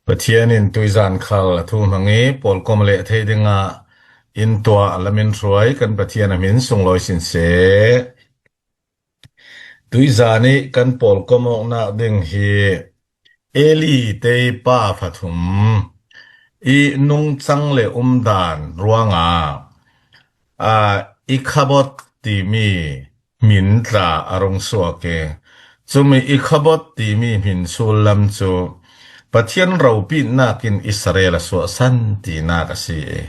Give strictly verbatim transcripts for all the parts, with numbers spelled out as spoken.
Pathian in tuizan khal a thu hmang i pawlkom leh thei dingah in tuah lamin hruai kan Pathian a hmin sunglawi sin seh. Tuizan i kan pawlkom awknak ding hi Eli tei pa fathum i nungcang le umdan ruanga a Ikhabod timi hmin tla a rung suak i, cumi Ikhabod timi hmin sullam cu Pathian ropitnak in Israel a suahsan tinak a si i,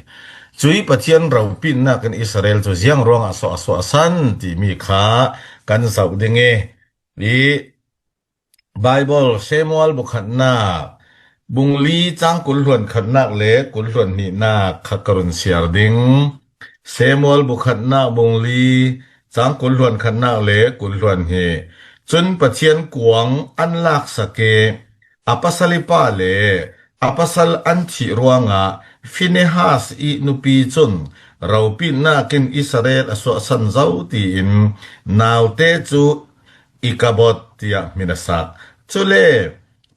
cui Pathian ropitnak in Israel cu ziang ruangah so a suahsan timi kha kan zoh ding i, i Baibal Samuel bukhatnak bungli cang kul hluan khatnak le kul hluan hnihnak kha ka run siar ding. Samuel bukhatnak bungli cang kul hluan khatnak le kul hluan hnih. Cun Pathian kuang an laksak i a pasal i pa le a pasal an thih ruangah Finehas i nupi cun ropitnak in Israel a suahsan zo tiin naute cu Ikabod tiah hmin a sak. Cule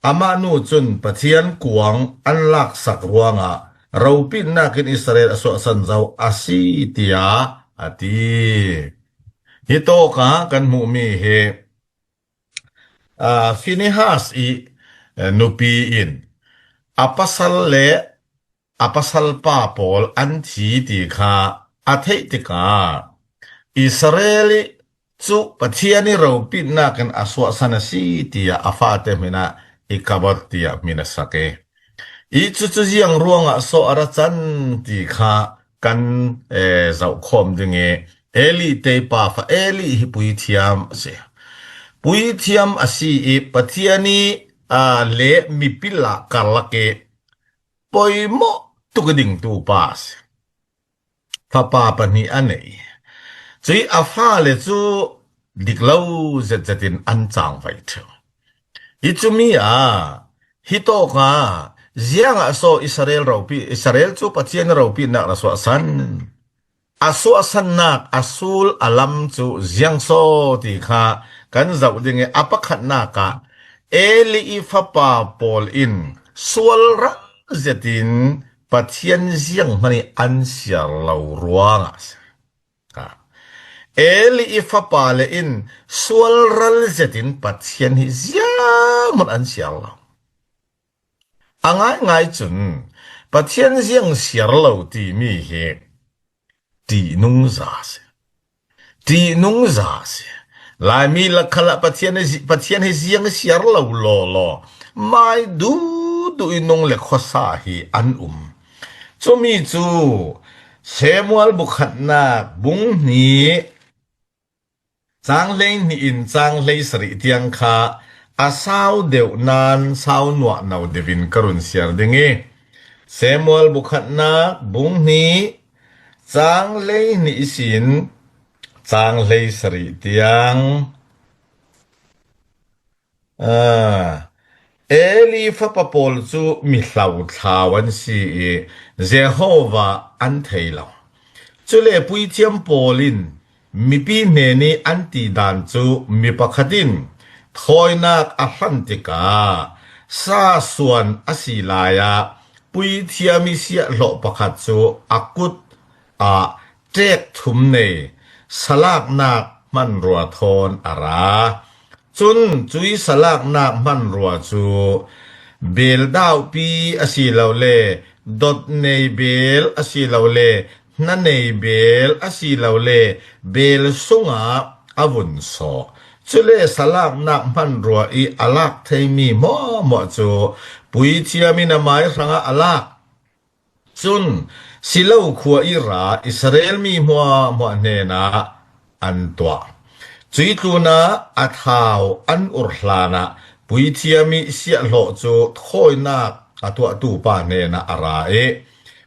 amah nu cun Pathian kuang an laksak ruangah ropitnak in Israel a suahsan zo a si tiah a ti. Hitawkah kan hmuhmi hi, aa, Finehas i, eh, nupi in a pasal le a pasalpa pawl an thi ti kha a theih tikah Israel i cu Pathian i ropitnak in a suahsan a si tiah a fate hminah Ikabod tiah hmin a sak i, i cucu ziang ruangah so a ra can ti kha kan, eh, zohkhawm ding i, Eli tei pa fa Eli hi puithiam a si. Puithiam a si i Pathian i, aa, le mipi lak karlak i poimawh tuk i dingtu pa a si. Fapa pahnih a nei. Cui a fale cu dik lo zetzet in an cangvai ṭheu. I cumi ah hitawkah ziangah so Israel ropi, Israel cu Pathian ropitnak na suahsan a suahsannak a sul a lam cu ziang so ti kha kan zoh ding i, a pakhatnak ah Eli i fapa pawl in sualral zetin Pathian zianghman i an siar lo ruangah a si. Eli i fapa le in sualral zetin Pathian hi zianghman an siar lo. A ngaingai cun Pathian ziang siar lo timi hi ṭihnungza a si. Ṭihnungza a si. Laimi lakkhalah Pathian hi, Pathian hi ziang siar lo lawlaw, mai duhduh i nung le khuasa hi an um. Cumi cu Samuel bukhatnak bung hnih cang hleihnih in cang hleisarih tiang kha a sau deuh nan sau nuahno deuh in ka run siar ding i, Samuel bukhatnak bung hnih cang hleihnih ihsin cang hleisarih tiang, aa, Eli fapa pawl cu mi hlothlau an si i Jehovah an thei lo. Cule puithiam pawl in mipi hnen i an ti dan cu mi pakhat in thawinak a hlan tikah sa suan a si lai ah puithiam i siahhlawh pakhat cu a kut ah ṭek thum nei salaknak hmanrua thawn a ra. Cun cui salaknak hmanrua cu bel dauhpi a si lo le dot nei bel a si lo le hna nei bel a si lo le bel sungah a vun sawh. Cule salaknak hmanrua i a lak theimi hmuahhmuah cu puithiam in amai hrangah a lak. Cun Silo khua i ra Israel mi hmuahhmuah hnenah an tuah. Cui tlunah a thau an ur hlanah puithiam i siahhlawh cu thawinak a tuahtu pa hnenah a ra i,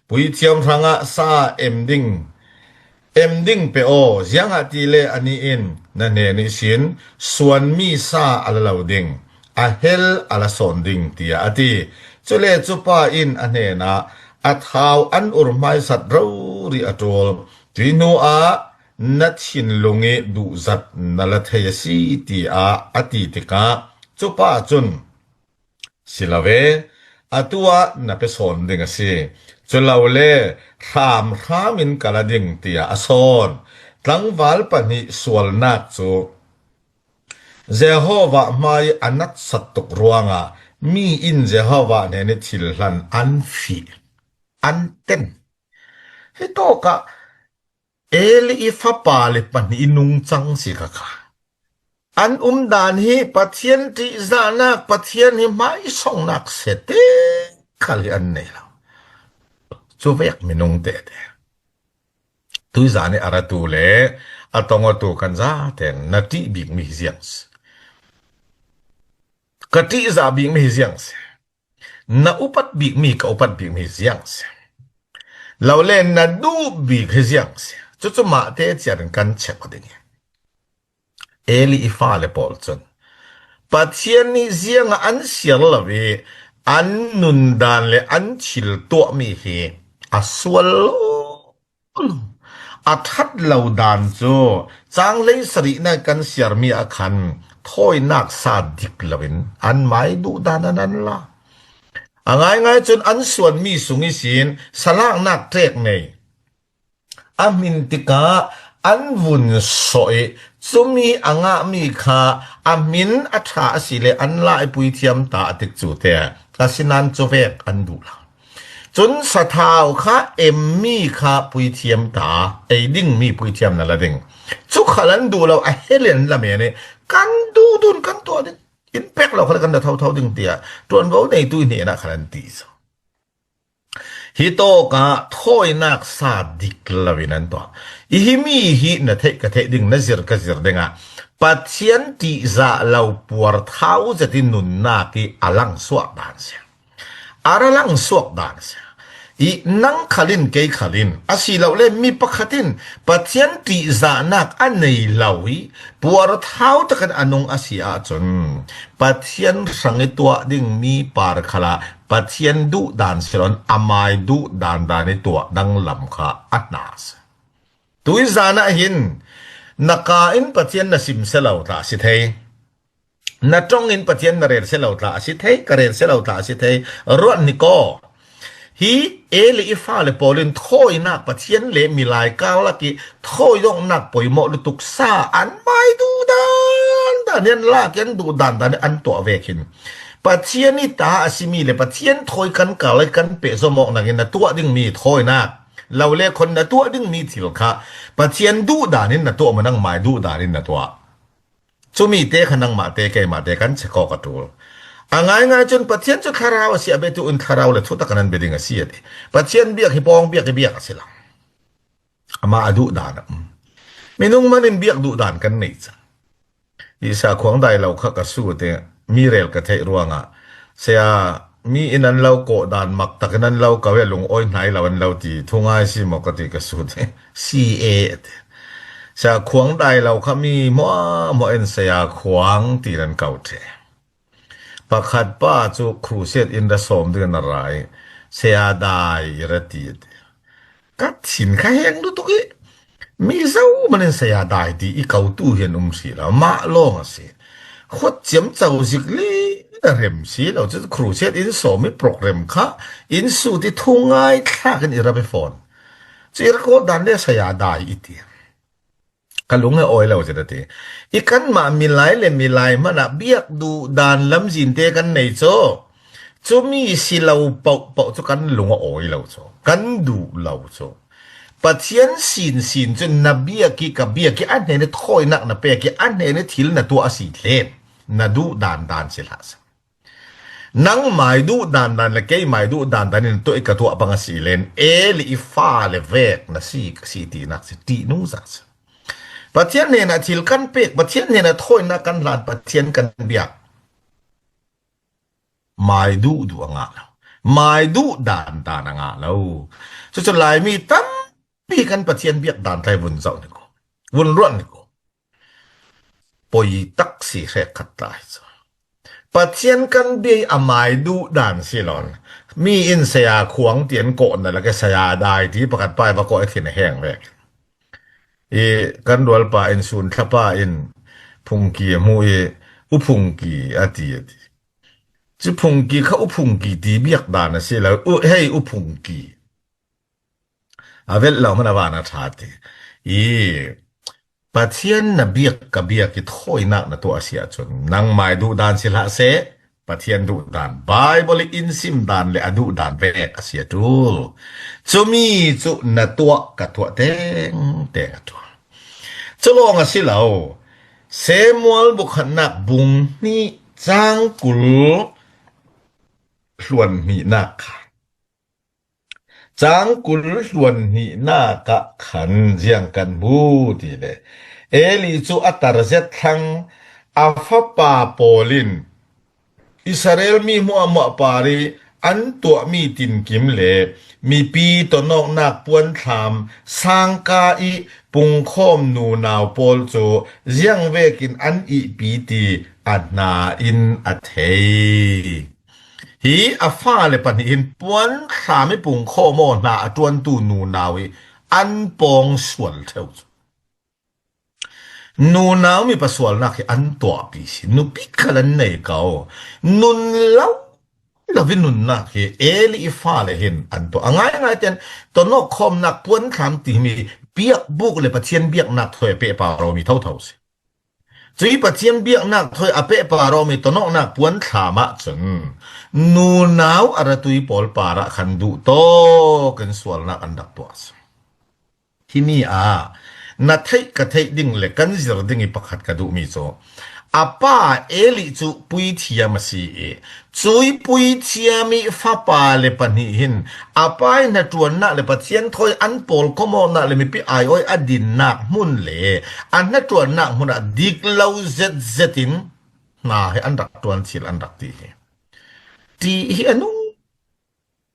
puithiam hrangah sa em ding, em ding pe aw, ziangahtile anih in na hnen ihsin suanmi sa a la lo ding, a hel a la sawn ding, tiah a ti. Cule cupa in a hnenah a thau an ur hmaisat rori a ṭul. Cui hnuah na thinlung i duhzat na la thei a si, tiah a ti tikah cupa cun, si lo ve, a tu-ah na pe sawn ding a si. Cu lo le hramhram in ka la ding, tiah a sawn. Tlangval pahnih sualnak cu Jehovah hmai a natsat tuk ruangah mi in Jehovah hnen i thil hlan an fih, an ten. Hi tawkah Eli i fapa le pahnih i nungcang si kha kha. An umdan hi Pathian ṭihzahnak, Pathian hi hmaisongnak si te khal hi an nei lo. Cu vek minung tete. Tuizan i a ratu le a tongawtu kan zaten na ṭih bikmi hi ziang si. Ka ṭihzah bikmi hi ziang si. Na upat bikmi, ka upat bikmi hi ziang si. Lo le na duh bik hi ziang si. Cucu mahte ciar in kan check aw ding hi. Eli i fale pawl cun Pathian nih ziangah an siar lo i an nundan le an thil tuahmi hi a sual lo, a ṭhat lo dan cu cang hleisarihnak kan siarmi ah khan thawinak sa dik loin an mai duh dan an an la. A ngaingai cun an suanmi sung ihsin salaknak ṭek nei. A hmin tikah an vun sawh i cumi a ngahmi kha a hmin a ṭha a si le an la i puithiam ta a tikcu te. Asinain cuvek an duh lo. Cun sathau kha emmi kha puithiam ta, ei dingmi puithiam na la ding. Cu khal an duh lo, a helen la men i kan duh dun kan tuah ding. In pek lo khal kan da thotho ding tiah ṭuanvo neitu i hnenah khal an ti cu. Hi tawkah thawinak sa dik loin an tuah. I himi hi na theih ka theih ding, na zir ka zir dingah Pathian ṭihzah lo puarthau zet i nunnak i a langsuah dan si. A ra langsuak dan si. I nang khal in, kei khal in, asilole mi pakhat in Pathian ṭihzahnak a nei lo i puarthau takin a nung a si ahcun Pathian hrang i tuah dingmi par khalah Pathian duh dan si loin amai duh dan dan i tuah danglam kha a hna a si. Tuizan ah hin na ka in Pathian na sim si lo tla a si thei. Na ṭong in Pathian na rel si lo tla a si thei, ka rel si lo tla a si thei, ruat ni kaw. Hi Eli i fale pawl in thawinak Pathian le milai karlak i thawi donghnak poimawh lutuk sa an mai duh dan dan i an lak i an duh dan dan i an tuah vekin Pathian i ta a simi le Pathian thawi kan karlak i kan pehzom awk nangin na tuah dingmi thawinak lo le khon na tuah dingmi thil kha Pathian duh dan in na tuah maw, nang mai duh dan in na tuah? Cumi te kha nangmah te, keimah te kan check awk a ṭul. A ngaingai cun Pathian cu thlarau a si, a biatu in thlarau le thutak kan an bia ding a si a ti. Pathian biak hi pawng biak i biak a si lo. Amah a duh dan a um. Minung man in biak duh dan kan nei cang. Isa khuang dai lo kha ka su te, mi rel ka theih ruangah saya mi in an lo kawh dan mak takin an lo ko i a lungawi hnai lo an lo ti, thungai si maw ka ti ka su te. C A a ti. Saya khuang dai lo kha mi hmuahhmuah in saya khuang ti nan ko ṭhe. Pakhat pa cu crusade in ra sawm ding in a ra i saya dai i ra ti a ti. Ka thin kha heng lutuk i mi zo manin saya dai ti i kotu hi an um si lo, mah lawng a si. Khuat ciamco zik le a rem si lo, cu crusade in sawm i program kha in su ti thungai thlak in i ra pe fawn. Cu i ra kawl dan le saya dai i ti. Ka lung he awi lo zet a ti. I kanmah milai le milai hmanah biak duh dan lamzin te kan nei cu. Cumi si lo pohpoh cu kan lung a awi lo cu, kan duh lo cu. Pathian sinsin cu na biak i ka biak i a hnen i thawinak na pek i a hnen i thil na tuah a si len na duh dan dan si hlah. Nang mai duh dan dan le kei mai duh dan dan in tuah i ka tuah bang a si len, Eli i fale vek na si ka si tinak si ṭihnung zat si. Pathian hnenah thil kan pek, Pathian hnenah thawinak kan hlan, Pathian kan biak. Mai duh duh a ngah lo. Mai duh dan dan a ngah lo. Cucu Laimi tampi kan Pathian biak dan tlai vun zoh ni ko. Vun ruat ni ko. Poi tak si hrekkhat tlai cu. Pathian kan biak a mai duh dan si lo. Mi in saya khuang ti an kawh na lak i saya dai ti pakhat pa i va kawh i thin a heng vek. I kan rualpa in sun thlapa in phungki a hmuh i u phungki a ti a ti. Cu phungki kha u phungki ti biak dan a si lo, u, hei u phungki. A velh lo hmanh a van a ṭha ti. I Pathian na biak ka biak i thawinak na tuah a si ahcun, nangmai duh dan si hlah seh, Pathian duh dan, Baibal i in sim dan le a duh dan vek a si a ṭul. Cumi cu na tuah ka tuah tengteng a ṭul. Cu lawng a si lo. Samuel bukhatnak bung hnih cang kul hluan hnihnak kha. Cang kul hluan hnihnak ah khan ziang kan hmu ti le Eli cu a tar zet thlang a fapa pawl in Israel mi hmuahhmuah par i an tuahmi tinkim le mipi tonawknak puanthlam sangka i pungkhawm nunau pawl cu ziang vekin an ihpi ti a hna in a thei. Hi a fale pahnih hin puanthlam i pungkhawm aw hna a ṭuantu nunau i an pawng sual ṭheu cu. Nunau mipa sualnak hi an tuahpi si. Nupi khal an nei ko. Nun lo, lo i nunnak hi Eli i fale hin an tuah. A ngaingai tian tonawk khawmnak puanthlam timi biakbuk le Pathian biaknak thawi a pehpar awmi thotho si. Cui Pathian biaknak thawi a pehpar awmi tonawknak puanthlam ah cun nunau a ratui pawl parah khan duh tawk in sualnak an rak tuah si. Himi ah na theih ka theih ding le kan zir ding i pakhat ka duhmi cu a pa Eli cu puithiam a si i cui puithiam i fapa le pahnih hin a pa i hnaṭuannak le Pathian thawi an pawlkomawknak le mipi aiawh a dinnak hmun le a hnaṭuannak hmun ah dik lo zetzet in hna hi an rak ṭuan chil an rak ti hi. Ṭih hi a nung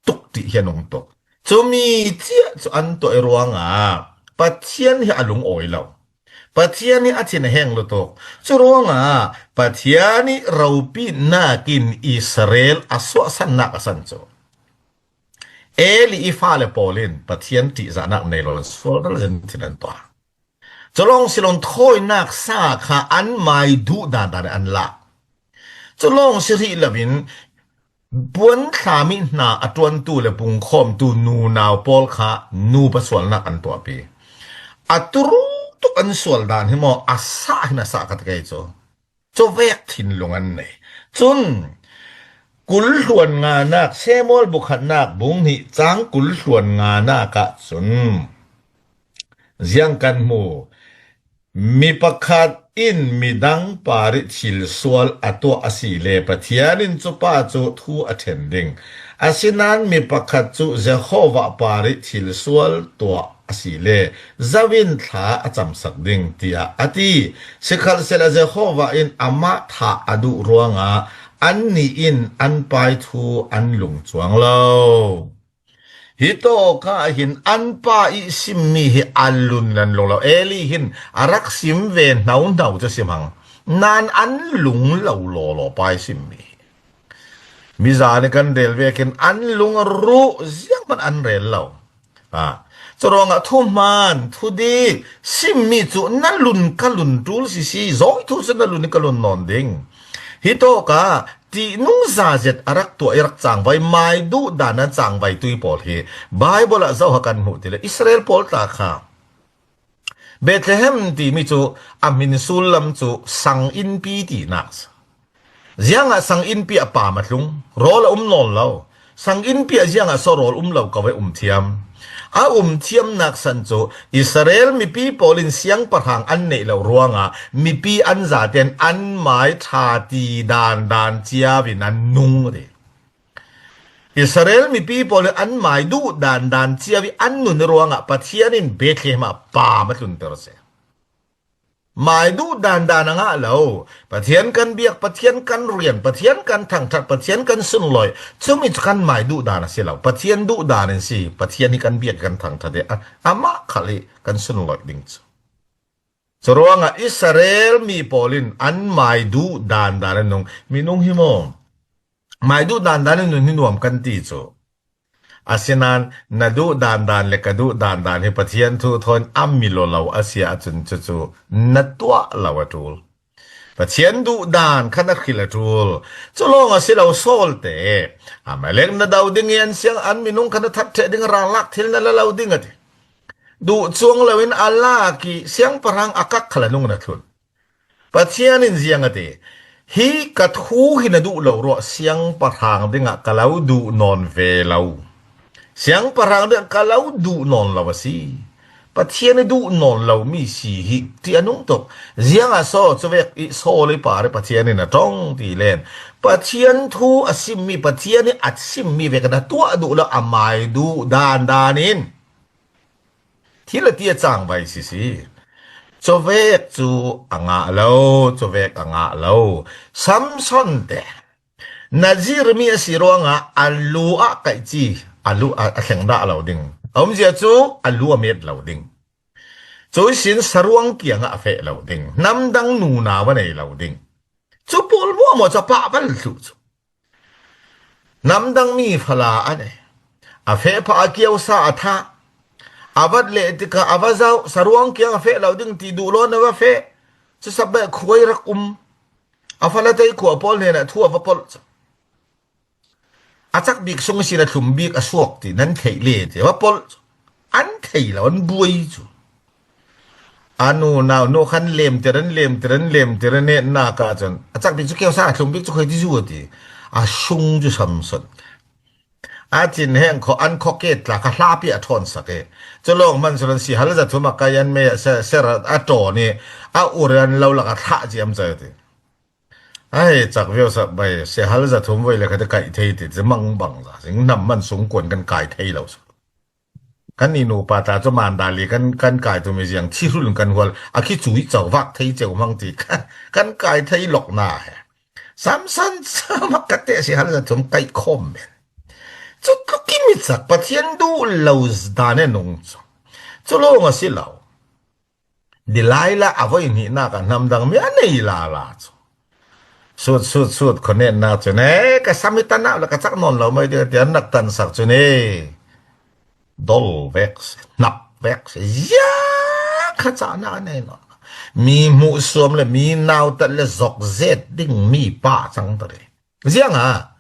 tuk, ṭih hi a nung tuk. Cumi ciah cu an tuah i ruangah Pathian hi a lungawi lo. Pathian hi a thin a heng lutuk. Cu ruangah Pathian i ropitnak in Israel a suahsannak a san cu Eli i fale pawl in Pathian ṭihzahnak nei lo in sual dal zin thin an tuah. Cu lawng si loin thawinak sa kha an mai duh dandan an lak. Cu lawng si rih loin puanthlam i hna a ṭuantu le pungkhawmtu nunau pawl kha nupa sualnak an tuahpi. A turuk tuk an sual dan hi maw a sah hin a sah ka ti kei cu. Cuvek thinlung an nei. Cun kul hluan nganak, Samuel bukhatnak bung hnih cang kul hluan nganak ah cun ziang kan hmu. Mi pakhat in midang parih thil sual a tuah a si le Pathian in cupa cu thu a ṭhen ding. Asinain mi pakhat cu Jehovah parih thil sual tuah a si le zo in thla a camsak ding, tiah a ti. Sikhalsehla Jehovah in amah thah a duh ruangah annih in an pai thu an lung cuang lo. Hi tawk ah hin an pa i simmi hi a lun nan lung lo. Eli hin a rak sim ve hno hno cu sim hang. Nan an lung lo lawlaw pa i simmi hi. Mizan i kan rel vekin an lung ruh zianghman an rel lo. Ah, curuangah thuhman, thudik, simmi cu na lun ka lun ṭul sisi, zawi thu cu na lun i ka lun nawn ding. Hi tawkah ṭihnung za zet a rak tuah i rak cangvai, mai duh dan a cangvai tui pawl hi Baibal ah zoh a kan hmuh ti le Israel pawl ta kha Bethlehem timi cu a hmin sullam cu sang innpi tinak si. Ziangah sang innpi ah pam a tlung, rawl a um nawn lo. Sang innpi ah ziangah so rawl um lo ko ve, um thiam. A um thiamnak san cu Israel mipi pawl in siangpahrang an neih lo ruangah mipi an zaten an mai ṭha ti dan dan cia in an nung a ti. Israel mipi pawl in an mai duh dan dan cia in an nun ruangah Pathian in Bethlehem ah pam a tlunter a si. Mai duh dan dan a ngah lo. Pathian kan biak, Pathian kan rian, Pathian kan thangṭhat, Pathian kan sunlawih. Cumi cu kan mai duh dan a si lo. Pathian duh dan in si. Pathian hi kan biak, kan thangṭhat i a, amah khal hi kan sunlawih ding cu. Curuangah Israel mi pawl in an mai duh dan dan an nung. Minung hi maw? Mai duh dan dan in nun hi nuam kan ti cu. Asinain na duh dan dan le ka duh dan dan hi Pathian thu thawn a mi lo lo a si ahcun cucu na tuah lo a ṭul. Pathian duh dan kha na hrilh a ṭul. Cu lawng a si lo, Saul te Amalek na do ding i an siang, an minung kha na that ṭheh ding, ral lak thil na la lo ding a ti. Duh cuang loin a lak i siangpahrang a kak kha la nung na thlun. Pathian in ziang a ti, hi ka thu hi na duh lo ruah, siangpahrang dingah ka lo duh nawn ve lo. Siangpahrang dingah ka lo duh nawn lo a si. Pathian i duh nawn lo mi si hi ti a nung tuk. Ziangah saw cuvek i Saul i par i Pathian in a ṭong ti len. Pathian thu a simmi, Pathian i a simmi vek na tuah duh lo, amai duh dan dan in thil a ti a cangvai sisi. Cuvek cu a ngah lo, cuvek a ngah lo. Samson te Nazir mi a si ruangah a lu ah kaihci, a lu a, a thleng dah lo ding. A umzia cu a lu a met lo ding. Cu sin saruang kiangah a feh lo ding. Namdang nunau a nei lo ding. Cu pawl muahmuah cu a pah bal thluh cu. Namdang mi fala a nei. A feh phah a kiosa a thah. A vat leh tikah a va zoh, saruang kiang a feh lo ding ti duh lawn a va feh. Cu sabeh khuai rak um. A fala tei khua pawl hnenah thu a va polh cu. A cak bik sung ihsin a thlum bik a suak ti nan theih le ti a va polh cu. An thei lo, an buai cu. A nunau nu khan lemtir, an lemtir, an lemtir, an netnak ah cun a cak bik cu kiosa a thlum bik cu khui ti zu a ti. A sung cu Samson. A thin heng kho an kho ke tla kha hlapi a ṭhawn sak e. Cu lawng man cu nan si hal za thum a kai an mei a se, ser a ṭawn i a ur an lo lak a thlah ciam cai ti. Ai, cak viau sak bai, si hal za thum voi le kha te kaih thei ti, ti mang bang za. Zing nam man sung kuan kan kai thei lo. Kan i nupa ta cu mandali kan, kan kai tu mi ziang, thi hrul kan hual, a khi cui cau vak thei ceu mang ti, kan, kan kai thei lok na he. Samson cu mak ka te si hal za thum kai khom ben. Cu tu kimi cak, Pathian duh lo dan e nung cu. Cu lawng a si lo. Delilah a voi hnihnak ah hnamdang mi a nei lala cu. Sut, sut, sut, khuanetnak cu, ne, ka sam hi tanau le ka cak nawn lo mai ding, tiah rak tansak cu, ne, dol vek si, hnap vek si, ziang kha cahnak a nei nawn. Mi hmuhsuam le mi nautat le zok zet ding mi pa cang ta rih. Ziangah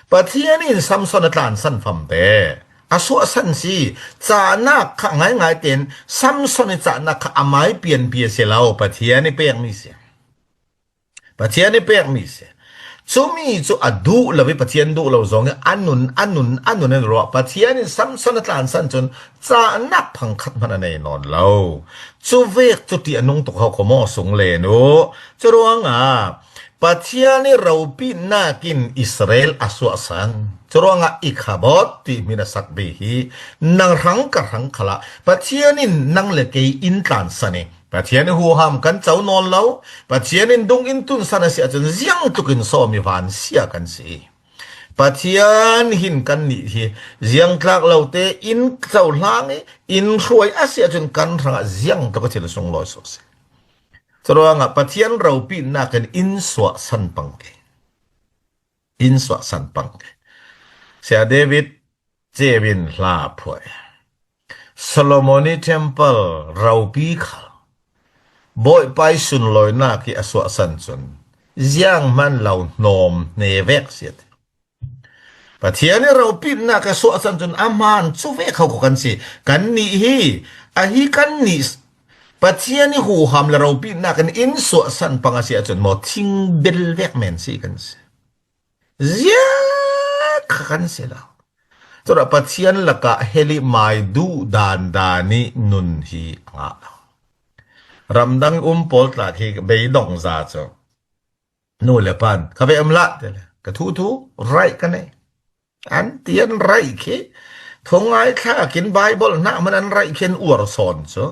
Pathian in Samson a tlansan famte a suahsan si. Cahnak kha ngaingai tein Samson i cahnak kha amai pianpi a si lo, Pathian i pekmi si. Pathian i pekmi si. Cumi cu a duh lo i Pathian duh lo zong i a nun, a nun, a nun in ruah. Pathian in Samson a tlansan cun cahnak phangkhat hmanh a nei nawn lo. Cu vek cu ṭih a nung tuk ho kho maw sung len uh. Cu ruangah Pathian i ropitnak in Israel a suahsan. Curuangah Ikhabod ti hmin a sak ve hi nang hrang ka hrang khalah Pathian in nang le kei in tlansan i Pathian i huham kan co nawn lo. Pathian in dung in tunsan a si ahcun ziangtlukin sawm i van sia kan si. Pathian hin kan nih hi ziangtlak lote in cohlang i in hruai a si ahcun kan hrangah ziangtluk a thil sunglawi sawh si. Curuangah Pathian ropitnak in in suahsan pang ke. In suahsan pang ke. Sia David Cevin hla phuai. Solomon i temple ropi khal Bawipa i sunlawinak i a suahsan cun ziang hman lo hnawm hne vek siat. Pathian i ropitnak a suahsan cun a hmaan cu ve kho kho kan si. Kan nih hi, ahi kan nih. Pathian i huham le ropitnak in in suahsan pang a si ahcun maw thing bel vek men si kan si. Ziang kha kan si lo. Cura Pathian lakah heli mai duh dan dan i nun hi a ngah lo. Ramdang um pawl tla khi beidong za cu. Nu le pan, ka ve um lah, ti le, ka thu thu, raih ka nei. An ti an raih khi, thungai thlak in Baibal hna hman an raih khi an uar sawn cu.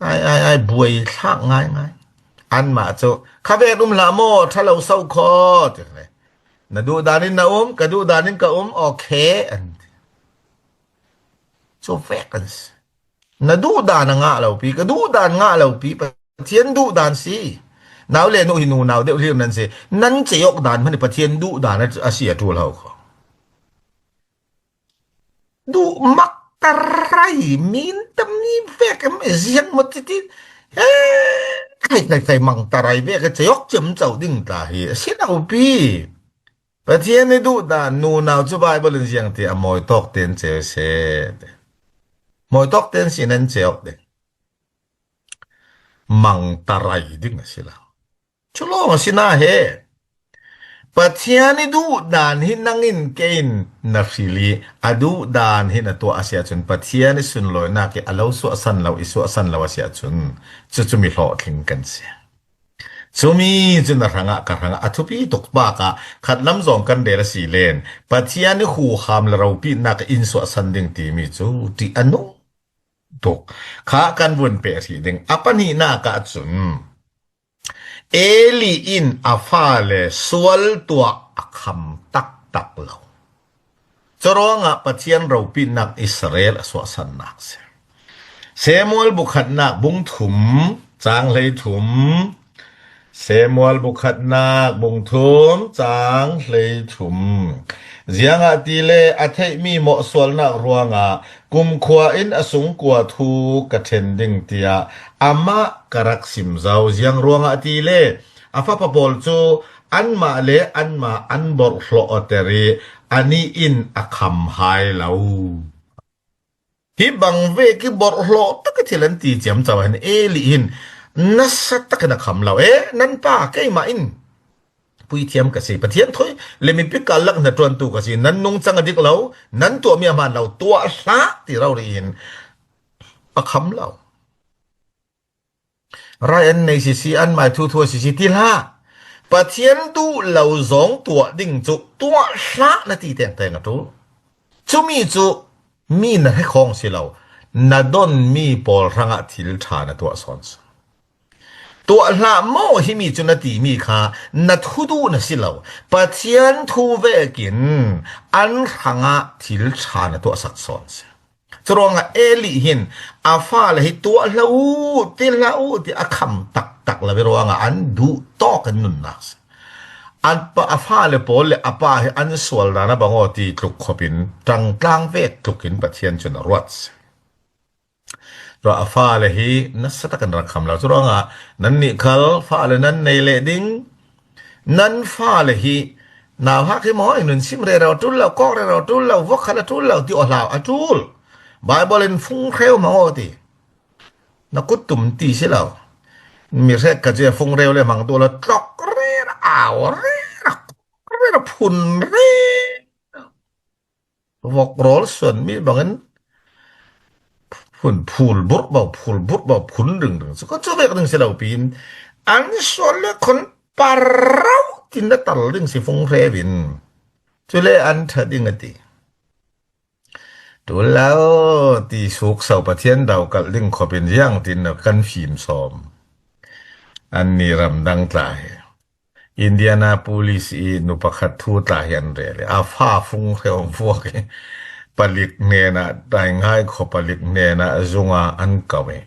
Ai, ai, ai, buai thlak ngai ngai. Anmah cu, ka ve um hlah maw, ṭha lo so kho, ti le. Na duh dan in na um, ka duh dan in ka um, okay, an ti. Cu vek an si. Na duh dan a ngah lo pi, ka duh dan ngah lo pi, Pathian duh dan si. Nau le nu hi nunau deuh hlim nan si. Nan ceiawk dan hmanh hi Pathian duh dan a, a si a ṭul ho kho. Duh mak ta rai, min tam mi vek em, ziang maw titi, Eh, khai, khai, khai, mangtarai ve ka cei awk ciamco ding ta hi a si lo pi. Pathian i duh dan nunau cu Bible in ziang ti a mawi tawk ten ceu se. Mawi tawk ten si nan ceu ding. Mangtarai ding a si lo. Cu lawng a si na he. Pathian i duh dan hi nangin kein na hril i a duh dan hi na tuah a si ahcun Pathian i sunlawinak i a lo suahsan lo, i suahsan lo a si ahcun cucu mi hlawhtling kan si. Cumi cu na hrangah ka hrangah a thupi tuk bak ah khatlam zong kan rel a si len Pathian i huham le ropinak in suahsan ding timi cu ṭih a nung tuk kha kan vun peh hrih ding. A pahnihnak ahcun Eli in a fale sual tuah a kham taktak lo. Curuangah Pathian ropinak Israel a suahsannak si. Samuel bukhatnak bung thum, cang hlei thum. Samuel bukhatnak bung thum, cang hlei thum. Ziangahtile a theihmi mawhsualnak ruangah kumkhua in a sungkua thu ka ṭhen ding tiah amah ka rak sim zo. Ziang ruangah tile a fapa pawl cu anmah le anmah an borhhlawhter i anih in a kham hai lo. Hi bang vek i borhhlawh tak i thil an ti ciamco ah hin Eli hin nasa takin a kham lo. E, nan pa keimah in puithiam ka si, Pathian thawi le mipi karlak hnaṭuantu ka si, nan nungcang a dik lo, nan tuahmi a hmaan lo, tuah hlah ti rori in a kham lo. Rai an nei sisi, an mai thuthu a sisi ti hlah. Pathian duh lo zong tuah ding cu tuah hlah na ti tengteng a ṭul. Cumi cu mi na hrekhawng si lo, na donmi pawl hrangah thil ṭha na tuah sawn si. Tuah hlah maw himi cu na timi kha na thuduh na si lo. Pathian thu vekin an hrangah thil ṭha na tuahsak sawn si. Curuangah Eli hin a fale hi tuah hlah uh, ti hlah uh, ti a kham taktak lo i ruangah an duh tawk an nunnak si. An pa, a fale pawl le a pa hi an sual dan a bang aw ti tluk khopin ṭangtlang vek tlukin Pathian cun a ruat si. Ruah a fale hi nasa takin rak kham lo. Curuangah nannih khal fale nan nei leh ding, nan fale hi nauhak hi maw, i nun sim rero ṭul lo, kawk rero ṭul lo, vuak khal a ṭul lo, ti aw hlau a ṭul. Bible in fung hreu hmang aw ti. Na kut tum ti si lo. Mi hrek ka cia fung reu le hmang tu lo, tlok rera, au rera, kawk rera, phun rera. Vok rawl suan mi bangin phun phul burh bo, phul burh bo, phun ring ring. Cu ka cu vek ding si lo piin an sual le khon parau tin na tal ding si fung hreu in. Cule an ṭha ding a ti. Ṭul lo ti suk so Pathian dau kalh ding khopin ziang tin na kan fim sawm. An ni ramdang tla hi. Indianapolis i nu pakhat thu tla hi an rel i a fa fung hreu vuak i palik hnenah, Taingai khuapalik hnenah zunga an kau i,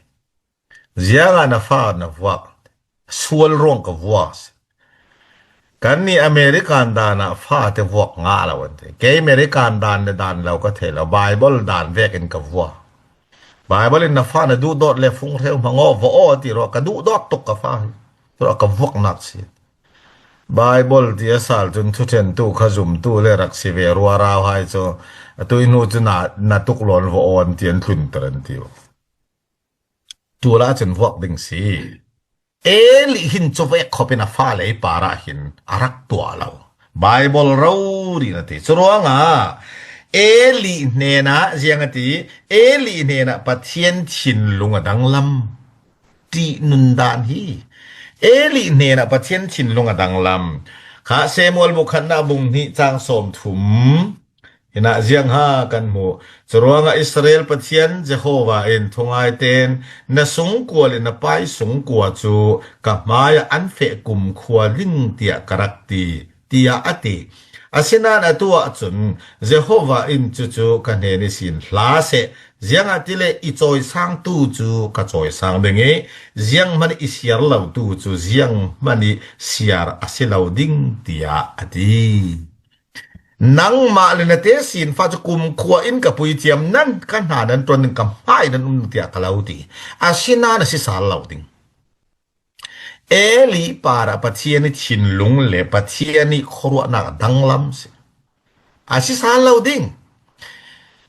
ziangah na fa na vuak? Sual ruang ka vuak si. Kannih American dan ah fate vuak ngah lo an ti. Kei American dan le dan lo ka thei lo, Bible dan vekin ka vuak. Bible in na fa na duhdawt le fung hreu hmang aw, va aw ti ruah ka duhdawt tuk ka fa hi. Ruah ka vuaknak si. Bible ti a sal cun thuṭhentu kha zumtu le rak si ve ruarau hai cu atu i hnu cu na, na tuk lawn va awn ti an tlunter an ti uh. Ṭul ah cun vuak ding si. Eli hin cuvek khopin a fale i parah hin a rak tuah lo. Bible rori na ti. Curuangah Eli hnenah ziang a ti, Eli hnenah Pathian thinlung a danglam. Ṭihnun dan hi. Eli hnenah Pathian thinlung a danglam. Kha Samuel bukhatnak bung hnih cang sawm thum. Hinah ziangha kan hmuh. Curuangah Israel Pathian Jehovah in thungai ten na sungkua le na pai sungkua cu ka hmaiah an feh kumkhua ding tiah ka rak ti, tiah a ti. Asinain atu ahcun Jehovah in cucu ka hnen ihsin hla seh, ziangahtile i cawisangtu cu ka cawisang ding i, zianghman i siar lotu cu zianghman i siar a si lo ding, tiah a ti. Nangmah le na tesinfa cu kumkhua in ka puithiam, nan ka hna nan ṭuan ding, ka hmai nan um ding tiah ka lo ti. Asinain a si sal lo ding. Eli parah Pathian i thinlung le Pathian i khuaruahnak danglam si. A si sal lo ding.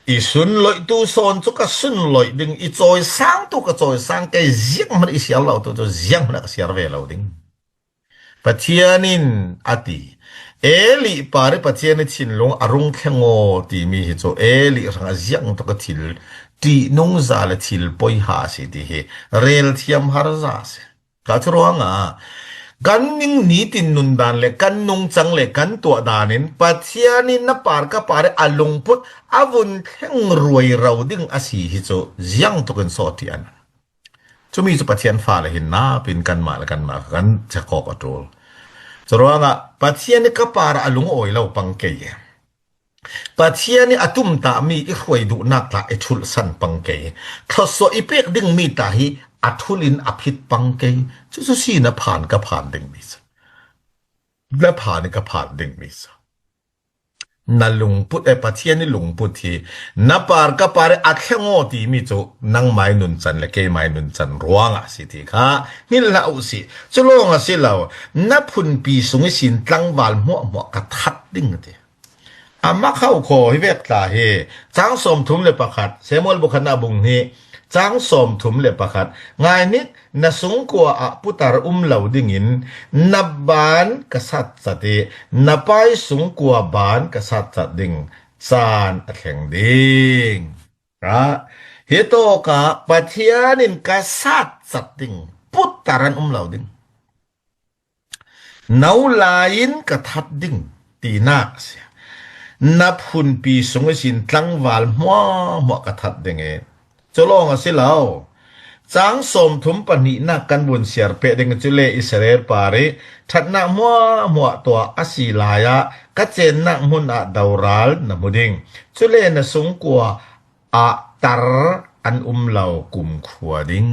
I sunloihtu sawn cu ka sunloih ding, i cawisangtu ka cawisang kei, zianghman i siar lotu cu zianghman a ka siar ve lo ding. Pathian in a ti. Eli parah Pathian i thinlung a rung thleng aw timi hi cu Eli hrangah ziang tuk a thil ṭihnungza le thil poiha a si ti hi rel thiam har za a si. Ka cu ruangah kan ning nitin nundan le kan nungcang le kan tuah dan in Pathian in na par ka par i a lungput a vun thleng ruai ro ding a si hi cu ziang tuk in sawh ṭi an. Cumi cu Pathian fale hin napin kanmah le kanmah kha kan cekawk a ṭul. Curuangah Pathian nih ka parah a lungawi lo pang kei. Pathian nih a tumtahmi i hruai duhnak tla i ṭhulhsan pang kei. Thluasuah i pek dingmi tla hi a ṭhulh in a phit pang kei. Cucu si na phan ka phan dingmi cu. Na phan i ka phan dingmi cu. Na lungput, eh, Pathian i lungput hi na par ka par i a thleng aw timi cu nangmai nuncan le keimai nuncan ruangah a si ti kha hngilh hlah u sih. Cu lawng a si lo, na phunpi sung ihsin tlangval hmuahhmuah ka that ding a ti. A mak hau khaw hi vek tla hi, cang sawmthum le pakhat, Samuel bu khatnak bung hnih, cang sawmthum le pakhat, ngai nih, na sungkua ah putar um lo dingin na ban ka satcat i na pai sungkua ban ka satcat ding caan a thleng ding. Ra, hi tawkah Pathian in ka satcat ding, putar an um lo ding. No lai in ka that ding tinak a si. Na phunpi sung ihsin tlangval hmuahhmuah ka that ding i cu lawng a si lo. Cang sawmthum pahnihnak kan vun siar peh ding, cule Israel parih ṭhatnak hmuahhmuah tuah a si lai ah ka cennak hmun ah doral na hmu ding. Cule na sungkua ah tar an um lo kumkhua ding.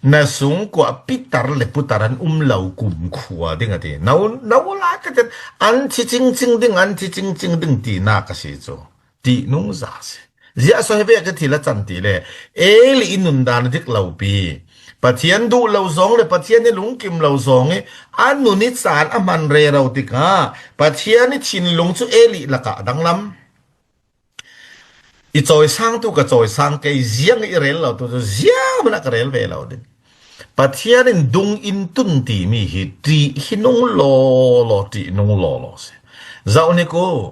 Na sungkua pitar le putar an um lo kumkhua ding a ti. No, no lai ka tet an thi cingcing ding, an thi cingcing ding tinak a si cu. Ṭihnungza a si. Ziah so hi vek i thil a can ti le Eli i nundan a dik lo pi. Pathian duh lo zong le Pathian i lungkim lo zong i a nun i caan a hman rero tikah Pathian i thinlung cu Eli lakah a danglam. I cawisangtu ka cawisang kei, ziang i rel lo tu cu ziang hmanh ah ka rel ve lo ding. Pathian in dung in tun timi hi ṭih hi nung lawlaw, ṭih nung lawlaw si. Zoh hnik u,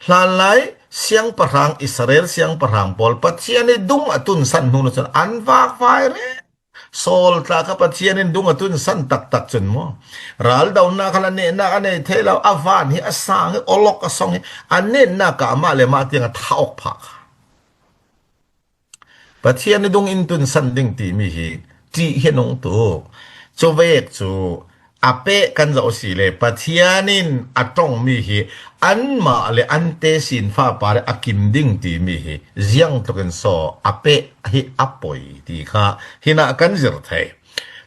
hlanlai siangpahrang, Israel siangpahrang pawl Pathian i dung a tunsan hnu cun an vakvai rih. Saul tla kha Pathian in dung a tunsan taktak cun maw, raldonak kha a nehnak a nei thei lo, a van hi a sang hi, olok a song hi, a netnak ah amah le amah tiang a thah awk phah kha. Pathian i dung in tunsan ding timi hi ṭih hi a nung tuk. Cuvek cu a peh kan zoh si le Pathian in a ṭongmi hi anmah le an tesin fa par a kim ding timi hi ziang tlukin saw a peh hi a poi ti kha hinah kan zir thei.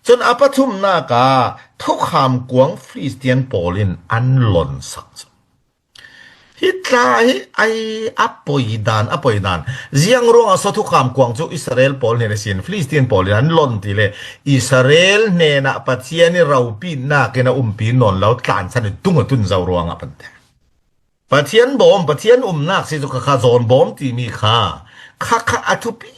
Cun a pathumnak ah thukham kuang Filistian pawl in an lonsak cu. Hi tla hi ai a poi dan, a poi dan. Ziang ruangah so thukham kuang cu Israel pawl hnen ihsin Filistian pawl in an lon ti le Israel hnenah Pathian i ropitnak in a umpi nawn lo tlansan i tung a tun zo ruangah pante. Pathian bawm, Pathian umnak si cu kha kha zawn bawm timi kha kha kha a thupi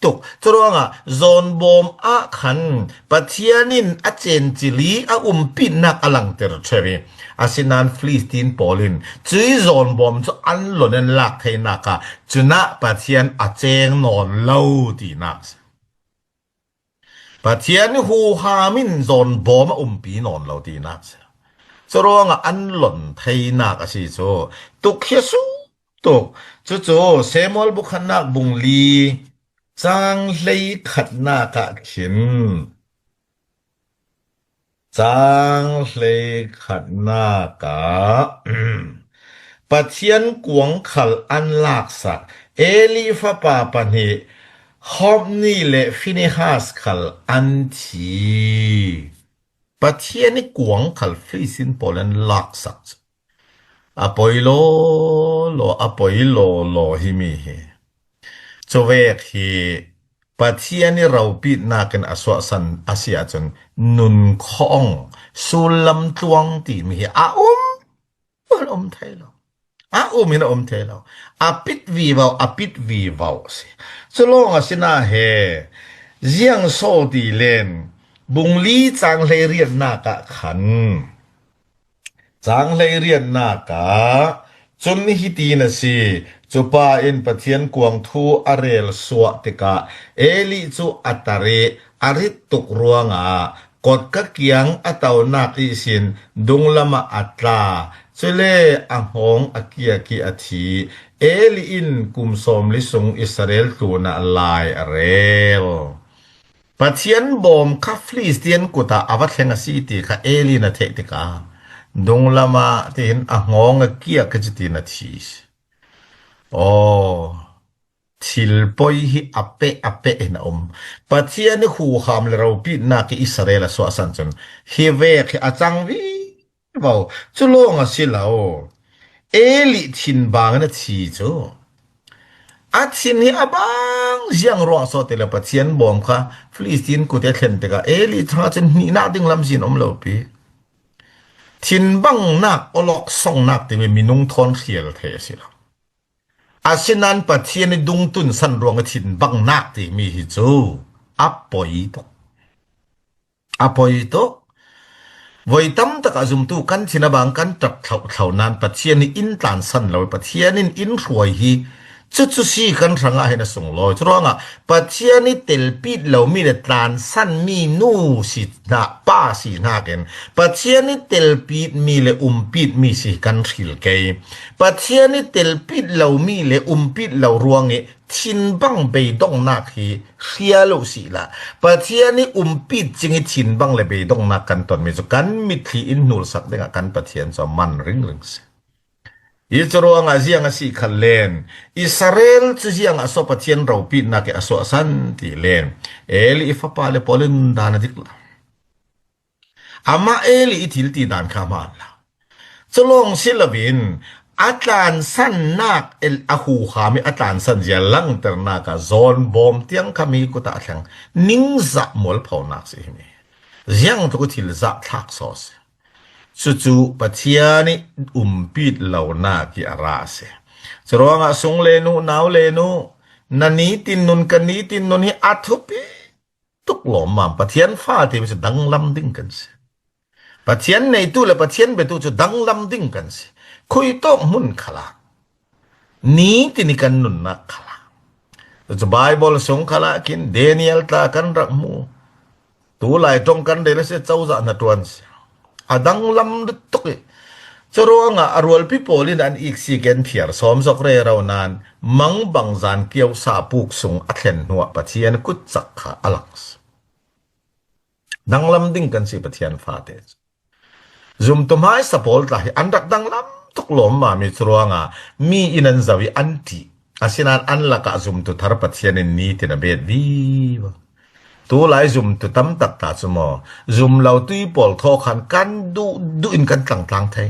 tuk. Curuangah zawnbawm ah khan Pathian in a cencil i a umpitnak a langter ṭheu i, asinain Filistin pawl in cui zawnbawm cu an lon an lak theinak ah cunah Pathian a ceng nawn lo tinak a si. Pathian huham in zawnbawm a umpi nawn lo tinak a si. Curuangah an lon theinak a si cu tuk hi a suk tuk. Cucu Samuel bu khatnak bung li cang hleikhatnak ah khin, cang hleikhatnak ah Pathian kuang khal an laksak, Eli fapa pahnih Hofni le Finehas khal an thi. Pathian i kuang khal Filistin pawl an laksak cu a poi lawlaw, a poi lawlaw himi hi. Cuvek hi Pathian i ropitnakin a suahsan a si ahcun nun khawng, sullam tluang timi hi a um, a um thei lo. A um in a um thei lo. A pit vivo, a pit vivo si. Cu lawng a si na he, ziang so ti len, bungli cang hleiriatnak ah khan, cang hleiriatnak ah cun hitin a si. Cupa in Pathian kuang thu a rel suah tikah Eli cu a tar i a rit tuk ruangah kotka kiang a tonak ihsin dunglam ah a tla. Cule a hngawng a kiak i a thi. Eli in kum sawmli sung Israel tlunah lai a rel. Pathian bawm kha Filistian kut ah a va thleng a si ti kha Eli in a theih tikah dunglam ah tihin a hngawng a kiak kha cutin a thi. Aw, thil poi hi a peh, a peh in a um. Pathian i huham le ropitnak i Israel a suahsan cun hi vek hi a cang vivo. Cu lawng a si lo. Eli thinbang in a thi cu. A thin hi a bang ziang ruang sawh ti le Pathian bawm kha Filistin kut i a thlen tikah Eli thangah cun hnihnak ding lamzin a um lo pi. Thinbangnak, awlok songnak timi minung thawn hrial thei a si lo. Asinain Pathian i dungtun san ruang i thinbangnak timi hi cu a poi tuk. A poi tuk. Voi tam takah zumtu kan thin a bang kan ṭap thlauhthlau nain Pathian hi in tlansan lo, Pathian in in hruai hi cucu si kan hrangah hin a sunglawi. Curuangah Pathian i telpit lomi le tlansanmi nu si hna, pa si hnakin Pathian i telpitmi le umpitmi si kan hril kei. Pathian i telpit lomi le umpit lo ruangih thinbang beidongnak hi hria lo sih la, Pathian i umpit cing i thinbang le beidongnak kan tonmi cu kan mitthli in hnulsak dingah kan Pathian cu a man ringring si. Hi cu ruangah ziang a si khan len, Israel cu ziang a so Pathian ropitnak i a suahsan ti len, Eli i fapa le pawl in dan a dik lo. Amah Eli i thil ti dan kha a hmaan lo. Cu lawng si loin a tlansannak, a huham i a tlansan zia langternak ah zawn bawm tiang kha mi kut ah a thleng ningzah mualphonak si himi. Ziang tuk i thil zahthlak saw si. Cucu Pathian i umpit lonak i a ra a si. Curuangah sung le nu, nau le nu, na nitin nun, ka nitin nun hi a thupi tuk lawmmam. Pathian fate mi cu danglam ding kan si. Pathian neitu le Pathian biatu cu danglam ding kan si. Khuitawk hmun khalah, nitin i kan nunnak khalah. Cucu Baibal sung khalah khin Daniel tla kan rak hmu. Tulai ṭong kan rel a si, cozah hnaṭuan si. A danglam tuk i, curuangah a rualpi pawl in an iksik i an phiar sawm zok rero nain mangbang zan kio sahpuk sung a thlen hnuah Pathian kutcak kha a lang si. Danglam ding kan si Pathian fate cu. Zumtu hmaisa pawl tla hi an rak danglam tuk lawmmam i curuangah mi in an zoh i an ṭih. Asinain an lakah zumtu thar Pathian in nitin a bet vivo. Tulai zumtu tam tak ta cu maw, zum lo tui pawl thaw khan kan duh duh in kan tlangtlang thei,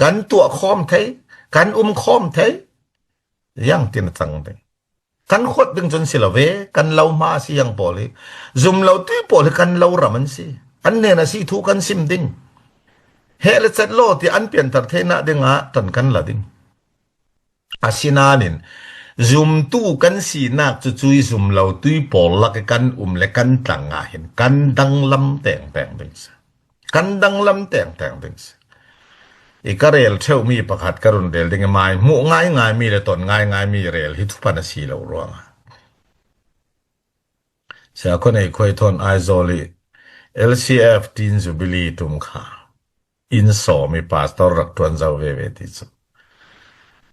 kan tuah khawm thei, kan um khawm thei. Ziang tin a cang ding? Kan khuat ding cun si lo ve, kan lo hma a si ziang pawl hi. Zum lo tui pawl hi kan lo ram an si. An hnen a si thu kan sim ding. Heh le cet law ti an pianter theinak dingah ṭan kan la ding. Asinain zumtu kan sinak cucu i zum lo tui pawl lak i kan um le kan tlang ah hin kan danglam tengteng ding si. Kan danglam tengteng ding si. I ka rel ṭheuhmi pakhat ka run rel ding i, mai hmuh ngaingaimi le ton ngaingaimi rel hi thuphan a si lo ruangah. Sia Khua Nei Khuai Thawn Aizawl i L C F Teen Jubilee tum kha inn sawm i pastor rak ṭuan zo veve ti cu.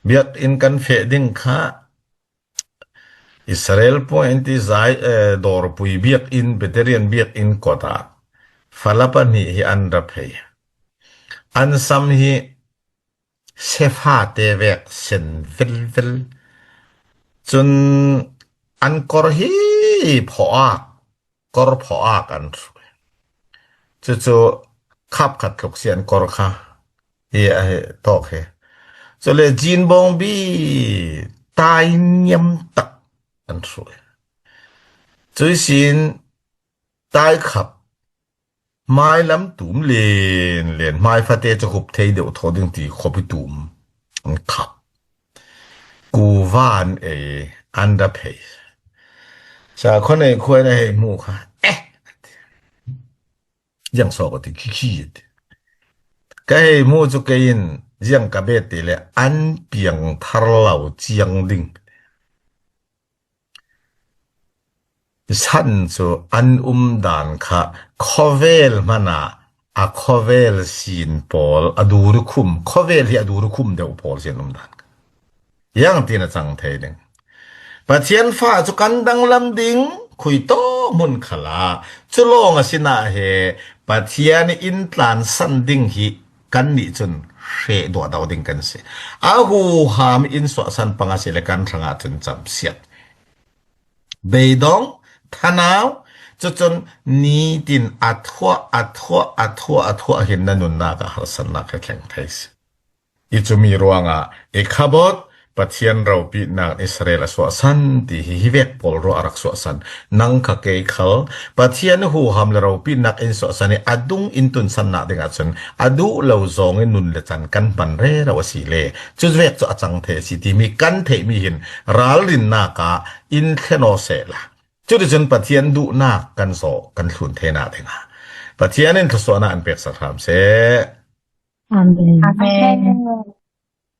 Biakinn kan feh ding kha Israel Point i zai, eh, dawrpui biakinn, Presbyterian biakinn kawt ah fala pahnih hi an ra phei. An sam hi sefa te vek sen velvel. Cun an kor hi phawak, kor phawak an hruh. Cucu khap khat tluk si an kor kha hi a hi tawk hi. Cule jean bawngbi tai niam tak an hruh. Cuisin taikhap, hmailam tum len len, hmaifate cu hup thei deuh thawh ding ti khuapi tum an khap. Kuvan ei an da phei. Sa khuanei khuai na hei hmu kha. Eh! Ziang sawk a ti khikhi a ti. Ka hei hmu cu kei in ziang ka bet ti le an piang thar lo ciang ding. San cu an um dan kha khawvel hmana a khawvel sin pawl a duri khum, khawvel hi a duri khum deuh pawl sin um dan kha. Yang tin a cang thei ding. Pathian fa cu kan danglam ding khuitawk hmun khalah cu lawng a sinah he Pathian in tlansan ding hi kannih cun hreh duahdo ding kan si. A huham in suahsan pang a si le kan hrangah cun camsiat. Beidong, thanau, cucun nitin a thuah, a thuah, a thuah, a thuah hin na nunnak ah harsatnak he thleng thei si. I cumi ruangah Ikhabod, Pathian ropinak Israel a suahsan ti hi, hi vek pawl ruah a rak suahsan. Nang kha kei khal Pathian huham le ropinak in suahsan i a dung in tunsannak dingah cun a duh lo zong in nun le can kan hman rero a si le cu vek cu a cang thei a si timi kan theihmi hin ralrinnak ah in thlen aw sehla. Cuticun Pathian duhnak kan zawh kan thlun theinak dingah Pathian in thluasuahnak an peksak hram seh. Amen. Amen.